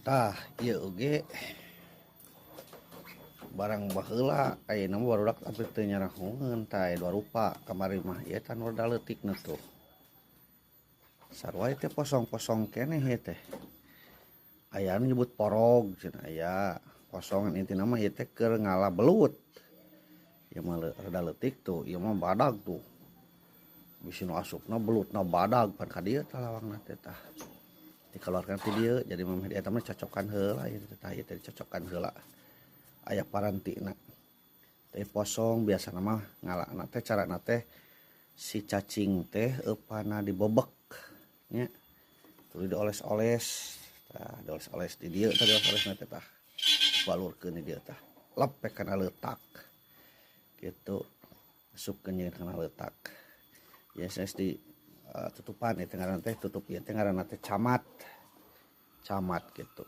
Tah, ieu oge barang baheula, ayeuna mah barudak hampir teu nyarahoeun. Tah, aya dua rupa kamari mah ieu tah nu rada leutikna tuh. Sarua teh posong-posong keneh ieu teh. Aya anu nyebut porog cenah, aya posongan, intina mah ieu teh keur ngala belut. Ieu mah rada leutik tuh, ieu mah badag tuh. Bisi nu asupna belutna badag pan ka dieu tah lawangna teh tah. Dikeluarkan ti dieu, jadi mah eta mah cocokan heula ieu teh tah, ieu teh dicocokan heula. Aya parantina. Teh posong biasana mah ngalana teh carana teh si cacing teh eupana dibebek nya. Tuluy dioles-oles, tah dioles-oles di dieu tah, dioles-olesna teh tah. Balurkeun di dieu tah. Lep we kana leutak. Gitu. Asupkeun jeung kana leutak. Ya sanes di tutupan ieu teh ngaranna teh, tutup ieu teh ngaranna teh camat. Camat gitu.